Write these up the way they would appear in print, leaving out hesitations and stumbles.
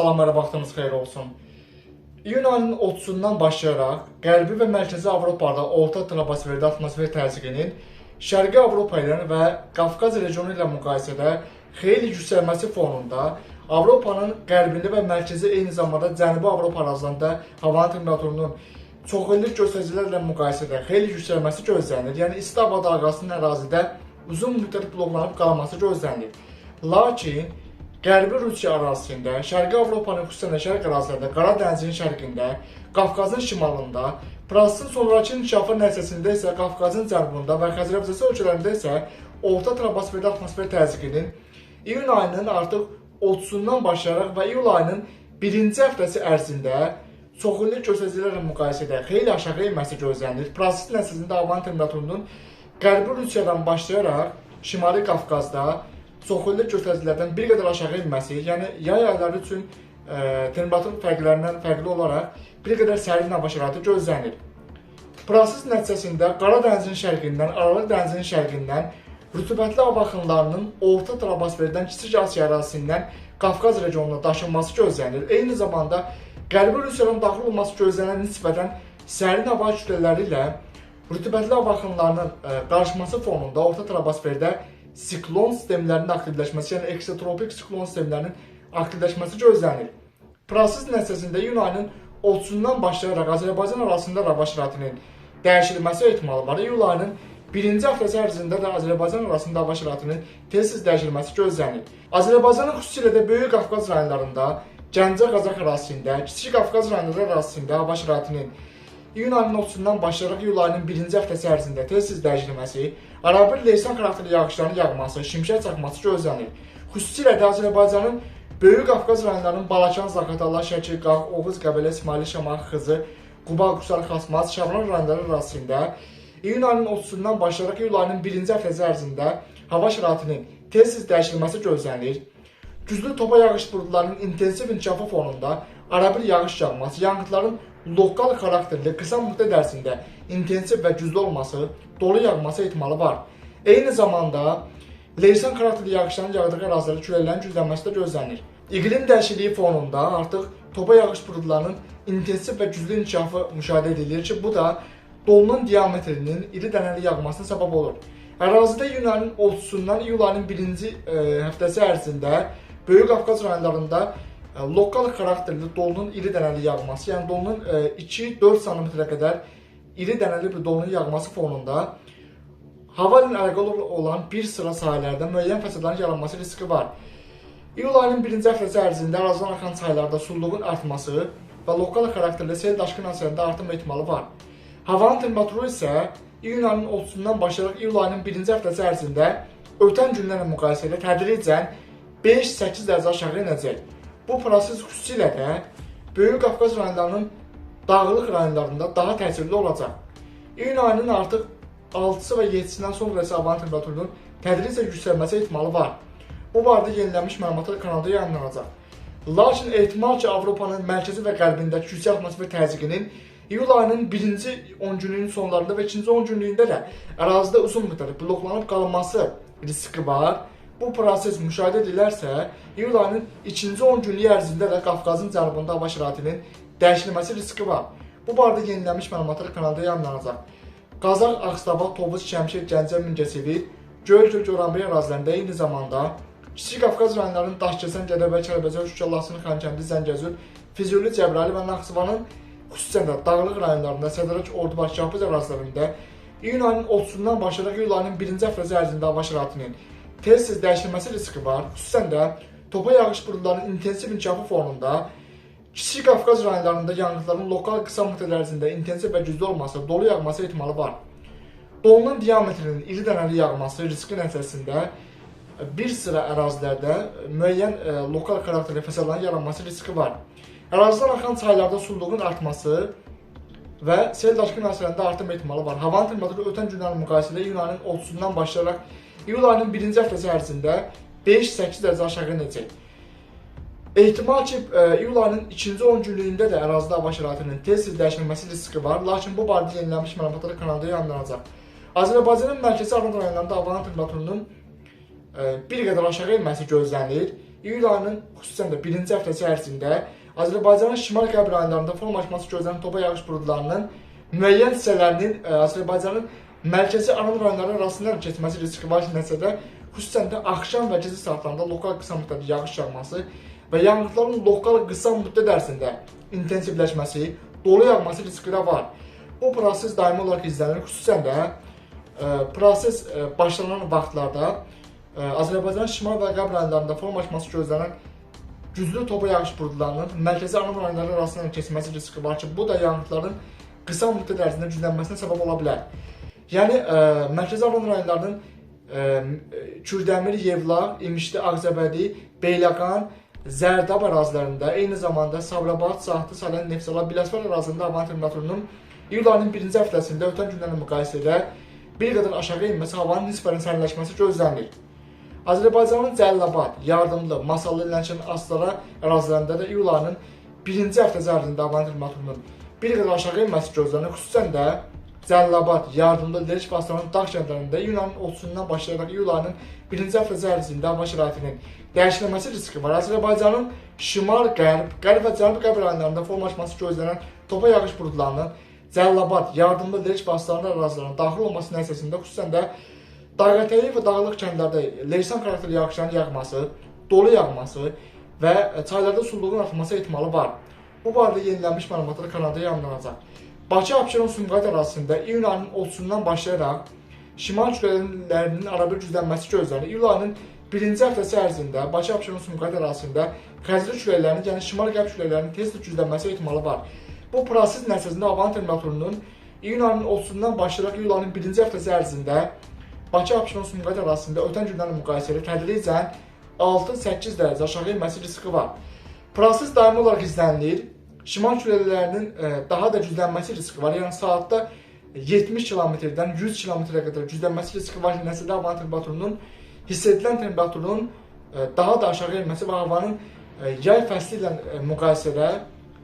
Salam, hər vaxtınız xeyir olsun. İyun ayının 30-undan başlayaraq Qərbi və Mərkəzi Avropada orta troposferdə atmosfer təzyiqinin Şərqi Avropa ilə və Qafqaz regionu ilə müqayisədə xeyli yüksəlməsi fonunda Avropanın qərbində və mərkəzi, eyni zamanda Cənubi Avropa ərazilərində havanın temperaturunun çoxillik göstəricilərlə müqayisədə xeyli yüksəlməsi gözlənilir. Yəni isti hava dalğasının ərazidə uzun müddət bloklanıb qalması gözlənilir. Lakin Qərbi Rusiya ərazisində, Şərqi Avropanın xüsusən də şərq ərazilərində, Qara dənizin şərqində, Qafqazın şimalında, prosesin sonrakı inkişafı nəticəsində isə Qafqazın cənubunda və Xəzər hövzəsi ölkələrində isə orta troposferdə atmosfer təzyiqinin iyun ayının artıq 30-undan başlayaraq və iyul ayının birinci həftəsi ərzində çoxillik göstəricilərlə müqayisədə xeyli aşağı enməsi gözlənilir. Prosesin nəticəsində havanın temperaturunun Qərbi Rusiyadan başlayaraq Şimali Qafqazda çoxillik göstəricilərdən bir qədər aşağı enməsi, yəni yay ayları üçün temperatur fərqlərindən fərqli olaraq bir qədər sərin hava şəraiti gözlənilir. Proses nəticəsində Qara dənizin şərqindən, Aralıq dənizinin şərqindən rütubətli hava axınlarının orta troposferdən Kiçik Asiya ərazisindən Qafqaz regionuna daşınması gözlənilir. Eyni zamanda Qərbi Rusiyadan daxil olması gözlənilən nisbətən sərin hava kütlələri ilə rütubətli hava axınlarının qarışması fonunda orta troposferdə siklon sistemlərinin aktivləşməsi, yəni eksotropik siklon sistemlərinin aktivləşməsi gözlənilir. Proses nəticəsində iyun ayının 30-undan başlayaraq Azərbaycan ərazisində hava şəraitinin dəyişilməsi ehtimalı var. İyul ayının birinci həftəsi ərzində də Azərbaycan ərazisində hava şəraitinin tez-tez dəyişilməsi gözlənilir. Azərbaycanın xüsusilə də Böyük Qafqaz rayonlarında, Gəncə Qazax ərazisində, Kiçik Qafqaz rayonları ərazisində hava şəraitinin iyun ayının 30-undan başlayaraq iyul ayının birinci həftəsi ərzində tez-tez dəyişilməsi, arabir leysan xarakterli yağışların yağması, şimşək çaxması gözlənilir. Xüsusilə də Azərbaycanın Böyük Qafqaz rayonlarının Balakən, Zaqatala, Şəki, Qax, Oğuz, Qəbələ, İsmaili, Şamaxı, Xızı, Quba, Qusar, Xasmaz, Şabran rayonları ərazisində iyun ayının 30-undan başlayaraq iyul ayının birinci həftəsi ərzində hava şəraitinin tez-tez dəyişilməsi gözlənilir. Güclü topa yağış buludlarının intensiv inkişafı fonunda arabir yağış yağması, yanğıtların lokal xarakterli qısa müddət ərzində intensiv və güclü olması, dolu yağması ehtimalı var. Eyni zamanda leysan xarakterli yağışların yağdığı ərazilərdə küləklərin güclənməsi də gözlənilir. İqlim dəyişikliyi fonunda artıq topa yağış buludlarının intensiv və güclü inkişafı müşahidə edilir ki, bu da dolunun diametrinin iri dənəli yağmasına səbəb olur. Ərazidə iyun ayının 30-undan iyul ayının birinci həftəsi ərzində Böyük Qafqaz rayonlarında lokal xarakterli dolunun iri dənəli yağması, yəni dolunun 2-4 sm-ə qədər iri dənəli bir dolunun yağması fonunda hava ilə əlaqəli olan bir sıra sahələrdə müəyyən fəsadların yaranması riski var. İyul ayının birinci həftəsi ərzində ərazidən axan çaylarda sululuğun artması və lokal xarakterli sel daşqın hadisələrində artım ehtimalı var. Havanın temperaturu isə iyun ayının 30-undan başlayaraq iyul ayının birinci həftəsi ərzində ötən günlərlə müqayisədə tədricən 5-8 dərəcə aşağı enəcək. Bu proses xüsusilə də Böyük Qafqaz rayonlarının dağlıq rayonlarında daha təsirli olacaq. İyun ayının artıq 6-sı və 7-sindən sonra isə havanın temperaturunun tədricən yüksəlməsi ehtimalı var. Bu barədə yenilənmiş məlumatlar kanalda yayımlanacaq. Lakin ehtimal ki, Avropanın mərkəzi və qərbindəki yüksək atmosfer təzyiqinin iyul ayının birinci 10 günlüyünün sonlarında və ikinci 10 günlüyündə də ərazidə uzun müddətli bloklanıb qalması riski var. Bu proses müşahidə edilərsə, iyul ayının ikinci 10 günlüyü ərzində də Qafqazın cənubunda hava şəraitinin dəyişilməsi riski var. Bu barədə yenilənmiş məlumatlar kanalda yayımlanacaq. Qazax, Ağstafa, Tovuz, Şəmkir, Gəncə, Mingəçevir, Göygöl, Goranboy ərazilərində eyni zamanda Kiçik Qafqaz rayonlarının Daşkəsən, Gədəbəy, Kəlbəcər, Şuşa, Laçın, Xankəndi, Zəngəzur, Füzuli, Cəbrayıl və Naxçıvanın xüsusən də dağlıq rayonlarında, Sədərək, Ordubad, Şahbuz ərazilərində iyun ayının 30-undan başlayaraq iyul ayının birinci həftəsi ərzində hava şəraitinin tez-tez dəyişilməsi riski var. Xüsusən də topa yağış buludlarının intensiv inkişafı fonunda Kiçik Qafqaz rayonlarında yanğıtların lokal qısa müddət ərzində intensiv və güclü olması, dolu yağması ehtimalı var. Dolunun diametrinin iri dənəli yağması riski nəticəsində bir sıra ərazilərdə müəyyən lokal xarakterli fəsadların yaranması riski var. Ərazidən axan çaylarda sululuğun artması və sel daşqın hadisələrində artım ehtimalı var. Havanın temperaturu ötən günlərlə müqayisədə iyun ayının 30-undan başlayaraq iyul ayının birinci həftəsi ərzində 5-8 dərəcə aşağı enəcək. Ehtimal ki, iyul ayının ikinci 10 günlüyündə də ərazidə hava şəraitinin tez-tez dəyişilməsi riski var. Lakin bu barədə yenilənmiş məlumatlar kanalda yayımlanacaq. Azərbaycanın mərkəzi Armand rayonlarında havanın temperaturunun bir qədər aşağı enməsi gözlənilir. İyul ayının xüsusən də birinci həftəsi ərzində Azərbaycanın şimal-qərb rayonlarında formalaşması gözlənilən topa yağış buludlarının müəyyən hissələrinin Azərbaycanın mərkəzi Aran rayonları arasından keçməsi riski var ki, nəticədə xüsusən də axşam və gecə saatlarında lokal qısa müddətli yağış yağması və yağıntıların lokal qısa müddət ərzində intensivləşməsi, dolu yağması riski də var. Bu proses daimi olaraq izlənir. Xüsusən də proses başlanan vaxtlarda Azərbaycanın şimal və qərb rayonlarında formalaşması gözlənilən güclü topa yağış buludlarının mərkəzi Aran rayonları arasından keçməsi riski var ki, bu da yağıntıların qısa müddət ərzində güclənməsinə səbəb ola bilər. Yəni, mərkəzi Aran rayonlarının Kürdəmir, Yevlax, İmişli, Ağcabədi, Beyləqan, Zərdab ərazilərində, eyni zamanda Sabirabad, Saatlı, Salyan, Neftçala, Biləsuvar ərazisində havanın temperaturunun iyul ayının birinci həftəsində ötən günlərlə müqayisədə bir qədər aşağı enməsi, havanın nisbətən sərinləşməsi gözlənilir. Azərbaycanın Cəlilabad, Yardımlı, Masallı, Lənkəran, Astara ərazilərində də iyul ayının birinci həftəsi ərzində havanın temperaturunun bir qədər aşağı enməsi gözlənilir. Xüsusən də Cəlilabad, Yardımlı, Lerik və Astaranın dağ kəndlərində iyul ayının 30-undan başlayaraq iyul ayının birinci həftəsi ərzində hava şəraitinin dəyişilməsi riski var. Azərbaycanın şimal, qərb, qərb və cənub-qərb rayonlarında formalaşması gözlənilən topa yağış buludlarının Cəlilabad, Yardımlı, Lerik və Astaranın ərazilərinin daxil olması nəticəsində xüsusən də dağətəyi və dağlıq kəndlərdə leysan xarakterli yağışların yağması, dolu yağması və çaylarda sulluğun artması ehtimalı var. Bu barədə yenilənmiş məlumatlar kanalda yayımlanacaq. Bakı, Abşeron, Sumqayıt ərazisində iyun ayının 30-undan başlayaraq şimal küləklərinin arabir güclənməsi gözlənilir. İyul ayının birinci həftəsi ərzində Bakı, Abşeron, Sumqayıt ərazisində xəzri küləklərinin, yəni şimal-qərb küləklərinin tez-tez güclənməsi ehtimalı var. Bu proses nəticəsində havanın temperaturunun iyun ayının 30-undan başlayaraq iyul ayının birinci həftəsi ərzində Bakı, Abşeron, Sumqayıt ərazisində ötən günlərlə müqayisədə tədricən 6-8 dərəcə aşağı enməsi riski var. Proses daimi olaraq izlənilir. Şimal küləklərinin daha da güclənməsi riski var. Yəni saatda 70 km-dən 100 km-ə qədər güclənməsi riski var. Nəticədə havanın temperaturunun hiss edilən temperaturun daha da aşağı enməsi və havanın yay fəsli ilə müqayisədə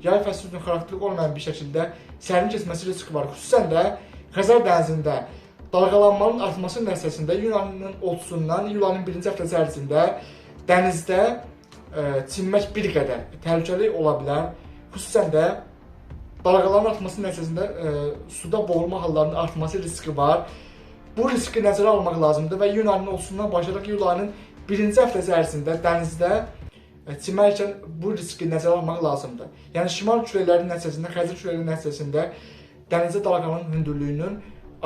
yay fəsli üçün xarakterik olmayan bir şəkildə sərin keçməsi riski var. Xüsusən də Xəzər dənizində dalğalanmanın artması nəticəsində iyun ayının 30-undan iyul ayının birinci həftəsi ərzində dənizdə çimmək bir qədər təhlükəli ola bilər. Xüsusən də dalğaların artması nəticəsində suda boğulma hallarının artması riski var. Bu riski nəzərə almaq lazımdır və iyun ayının 30-undan başlayaraq iyul ayının birinci həftəsi ərzində dənizdə çimərkən bu riski nəzərə almaq lazımdır. Yəni şimal küləklərinin nəticəsində, xəzər küləklərinin nəticəsində dənizdə dalğanın hündürlüyünün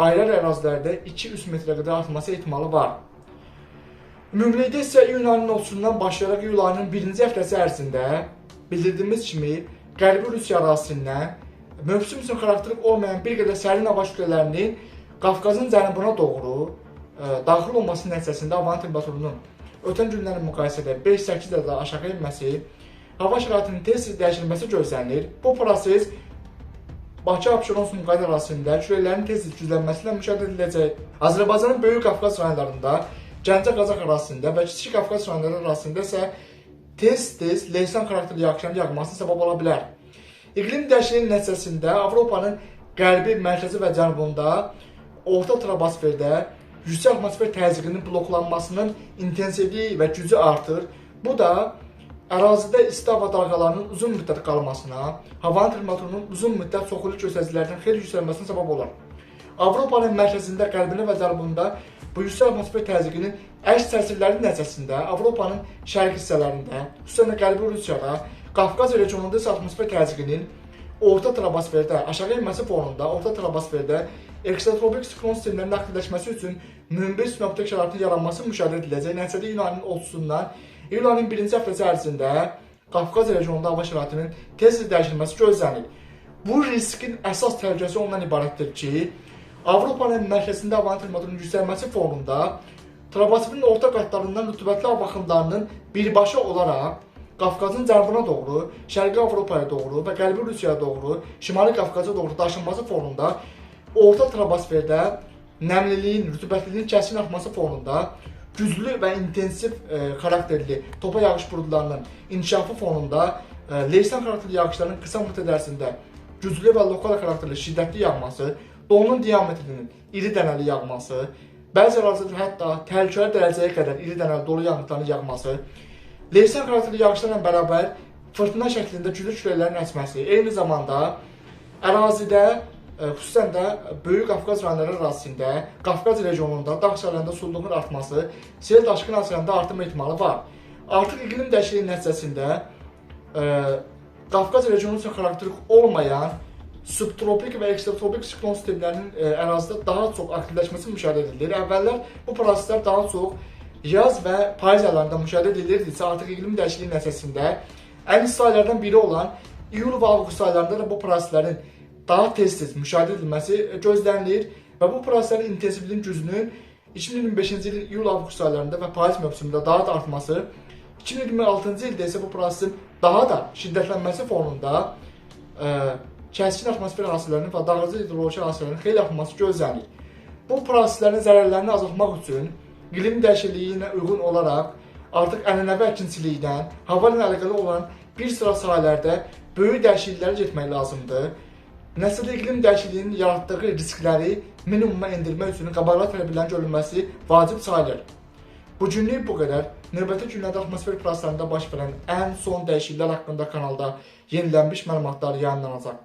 ayrı ərazilərdə 2-3 metrə qədər artması ehtimalı var. Ümumilikdə isə iyun ayının 30-undan başlayaraq iyul ayının birinci həftəsi ərzində bildirdiyimiz kimi Qərbi Rusiya ərazisindən mövsüm üçün xarakterik olmayan bir qədər sərin hava kütlələrinin Qafqazın cənubuna doğru daxil olması nəticəsində havanın temperaturunun ötən günlərlə müqayisədə 5-8 dərəcə aşağı enməsi, hava şəraitinin tez-tez dəyişilməsi gözlənilir. Bu proses Bakı, Abşeron, Sumqayıt ərazisində küləklərin tez-tez güclənməsi ilə müşahidə ediləcək. Azərbaycanın Böyük Qafqaz rayonlarında, Gəncə Qazax ərazisində və Kiçik Qafqaz rayonları ərazisində isə tez-tez leysan xarakterli yağışların yağmasına səbəb ola bilər. İqlim dəyişikliyi nəticəsində Avropanın qərbi, mərkəzi və cənubunda orta troposferdə yüksək atmosfer təzyiqinin bloklanmasının intensivliyi və gücü artır. Bu da ərazidə isti hava dalğalarının uzun müddət qalmasına, havanın temperaturunun uzun müddət çoxlu göstəricilərdən xeyli yüksəlməsinə səbəb olar. Avropanın mərkəzində, qərbində və cənubunda bu yüksək atmosfer təzyiqinin əks təsirləri nəticəsində Avropanın şərq hissələrində, xüsusən də Qərbi Rusiyada, Qafqaz regionunda isə atmosfer təzyiqinin orta troposferdə aşağı enməsi fonunda orta troposferdə ekstratropik siklon sistemlərinin aktivləşməsi üçün münbit sinoptik şəraitin yaranması müşahidə ediləcək. Nəticədə iyun ayının 30-undan iyul ayının birinci həftəsi ərzində Qafqaz regionunda hava şəraitinin tez-tez dəyişilməsi gözlənilir. Bu riskin əsas təhlükəsi ondan ibarətdir ki, Avropanın mərkəzində havanın temperaturunun yüksəlməsi fonunda troposferin orta qatlarından rütubətli hava axınlarının birbaşa olaraq Qafqazın cənubuna doğru, Şərqi Avropaya doğru və Qərbi Rusiyaya doğru, Şimali Qafqaza doğru daşınması fonunda orta troposferdə nəmliliyin, rütubətliliyin kəskin artması fonunda güclü və intensiv xarakterli topa yağış buludlarının inkişafı fonunda leysan xarakterli yağışların qısa müddət ərzində güclü və lokal xarakterli şiddətli yağması, dolunun diametrinin iri dənəli yağması, bəzi ərazilərdə hətta təhlükəli dərəcəyə qədər iri dənəli dolu yağıntılarının yağması, Leysan xarakterli yağışlarla bərabər fırtına şəklində güclü küləklərin əsməsi, eyni zamanda ərazidə, xüsusən də Böyük Qafqaz rayonları ərazisində, Qafqaz regionunda dağ sahələrində sululuğun artması, sel daşqın hadisələrində artım ehtimalı var. Artıq iqlim dəyişikliyi nəticəsində Qafqaz regionu üçün xarakterik olmayan subtropik və ekstratropik siklon sistemlərinin ərazidə daha çox aktivləşməsi müşahidə edilir. Əvvəllər bu proseslər daha çox yaz və payız aylarında müşahidə edilirdisə, artıq iqlim dəyişikliyi nəticəsində ən isti aylardan biri olan iyul və avqust aylarında da bu proseslərin daha tez-tez müşahidə edilməsi gözlənilir və bu proseslərin intensivliyin gücünün 2025-ci ilin iyul-avqust aylarında və payız mövsümündə daha da artması, 2026-cı ildə isə bu prosesin daha da şiddətlənməsi fonunda kəskin atmosfer hadisələrinin və dağıdıcı hidroloji hadisələrin xeyli artması gözlənilir. Bu proseslərin zərərlərini azaltmaq üçün iqlim dəyişikliyi ilə uyğun olaraq artıq ənənəvi əkinçilikdən, hava ilə əlaqəli olan bir sıra sahələrdə böyük dəyişikliklərə getmək lazımdır. Nəticədə iqlim dəyişikliyinin yaratdığı riskləri minimuma endirmək üçün qabaqcıl tədbirlərin görülməsi vacib sayılır. Bugünlük bu qədər. Növbəti günlərdə atmosfer proseslərində baş verən ən son dəyişikliklər haqqında kanalda yenilənmiş məlumatlar yayımlanacaq.